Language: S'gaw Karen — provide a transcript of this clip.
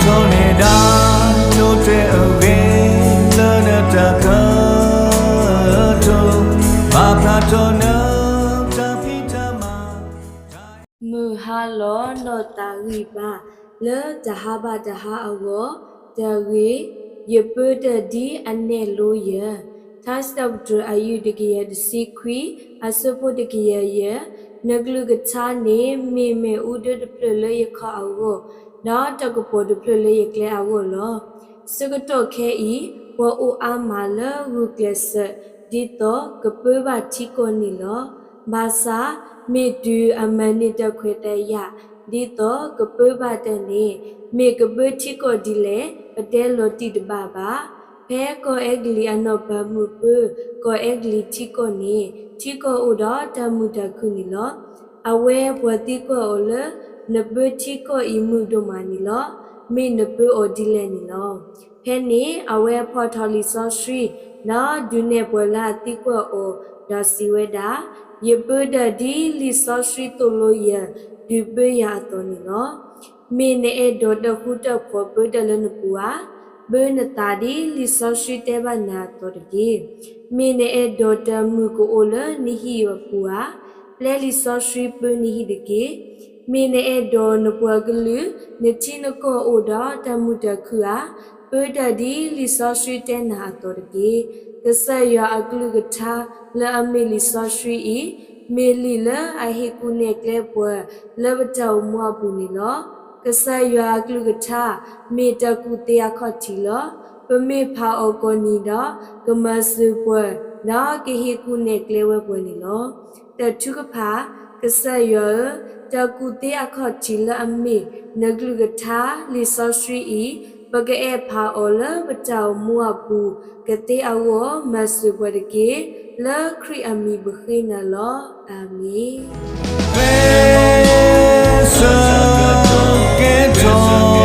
ထီၣ်န့ၢ်ဒၣ် ဒိးတဲအဂ့ၤ လၢနတၢ်ကတိၤ, ဘၣ်ဖျါထီၣ်နတၢ်ဖံးတၢ်မၤ မုၢ်ဟါလီၤနီၢ်သးဂံၢ်ဘါ လၢတၢ်ဟးဘၣ်တၢ်ဟးအဂီၢ်, တၢ်ဂ့ၢ်, ယပၢတၢၢ်ဒ်အနဲၣ်လိယဲ, ထါစံးထီၣ်ပတြၢၤ အယုၢ်တကယၤတဆံခွံ, အဆၢဖိတကယၤယဲၢ်, နကလုၢ်ကထါန့ၣ် မ့ၢ်မ့ၣ်အူဒၢတဖျၢၣ်လၢယခီၣ်အဂီၢ်, ဒီးတၢ်ကပီၤတဖျၢၣ်လၢယကျဲအဂီၢ်လီၤ. ဆၢကတီၢ်ခဲအံၤ ပှၤအိၣ်အါမးလၢဂုာ်ကျဲးစၢး ဒ်သိးကပၢဘၣ်ထံကီၢ်န့ၣ်လီၤ. ဘၣ်ဆၣ်, မ့ၢ်တုၤအမၤန့ၢ်တၢ်ခွဲးတၢ်ယာ် ဒ်သိးကပၢဘၣ်တၢ်န့ၣ်, မ့ၢ်ကပၢထံကီၢ်ဒ်လဲၣ် ပတဲလီၤတံၢ်တဘၣ်ဘၣ်. ဖဲကီၢ်အဲကလံးအနီၢ်ပၤမုၣ်ပၢ ကီၢ်အဲကလံးထံကီၢ်န့ၣ် ထံကီၢ်အိၣ်ဒီးတၢ်မုာ်တၢ်ခုၣ်န့ၣ်လီၤ. အဝဲပှၤသံကွၢ်အီၤလၢ နပၢထံကီၢ်အံၤမုာ်ဒိၣ်မးန့ၣ်လီၤ. မ့ၢ်နပၢအီၤဒ်လဲၣ်န့ၣ်လီၤ. ဖဲန့ၣ်အဝဲဖီၣ်ထီၣ်လံာ်စီဆှံ ဒီးဒုးနဲၣ်ပှၤလၢအသံကွၢ်အီၤ, ဒီးစံးဝဲဒၣ်, ယပၢတၢၢ်ဒ်လံာ်စီဆှံသိၣ်လိယဲၢ် ဒုးပၢယၤအသိးန့ၣ်လီၤ. မ့ၢ်နအဲၣ်ဒိးတၢ်ဃူတၢ်ဖိးပၢတၢၢ်လၢနပူၤဧါ. ပၢနသးဒ်လံာ်စီဆှံတဲဘၣ်နၤအသိးတက့ၢ်. မ့ၢ်နအဲၣ်ဒိးတၢ်မုာ်ကအိၣ်လၢနဟံၣ်အပူၤဧါ. ပျဲလံာ်စီဆှံပၢနဟံၣ်တက့ၢ်. မ့ၢ်နအဲၣ်ဒိးနပှၤကလုာ် နထံနကီၢ်အိၣ်ဒီးတၢ်မုာ်တၢ်ခုၣ်ဧါ. ပၢတၢၢ်ဒ်လံာ်စီဆှံတဲနၤအသိးတက့ၢ်. ကစၢ်ယွၤအကလုၢ်ကထါ လၢအမ့ၢ်လံာ်စီဆှံအံၤ, မ့ၢ်လံာ်လၢအဟ့ၣ်ကူၣ်နဲၣ်ကျဲပှၤ လၢပတၢ်အိၣ်မူအပူၤန့ၣ်လီၤ. ကစၢ်ယွၤအကလုၢ်ကထါ မ့ၢ်တၢ်ကူၣ်သ့အခီၣ်ထံးလီၤ. ပမ့ၢ်ဖးအီၤကိးနံၤဒီး ကမၤစၢၤပှၤ, ဒီးကဟ့ၣ်ကူၣ်နဲၣ်ကျဲဝဲပှၤန့ၣ်လီၤ. တၢ်ထုကဖၣ်, ကစၢ်ယွၤဧၢ, တၢ်ကူၣ်သ့အခီၣ်ထံးလၢအမ့ၢ် နကလုၢ်ကထါ လံာ်စီဆှံအံၤ, ပကအဲၣ်ဖးအီၤလၢပတၢ်အိၣ်မူအပူၤ ကသ့အဂီၢ် မၤစၢၤပှၤတက့ၢ်. လၢခရံာ်အမံၤပဃ့နၤလီၤ. အၤမ့ၣ်. ပဆၢကတီၢ်ကဲထီၣ်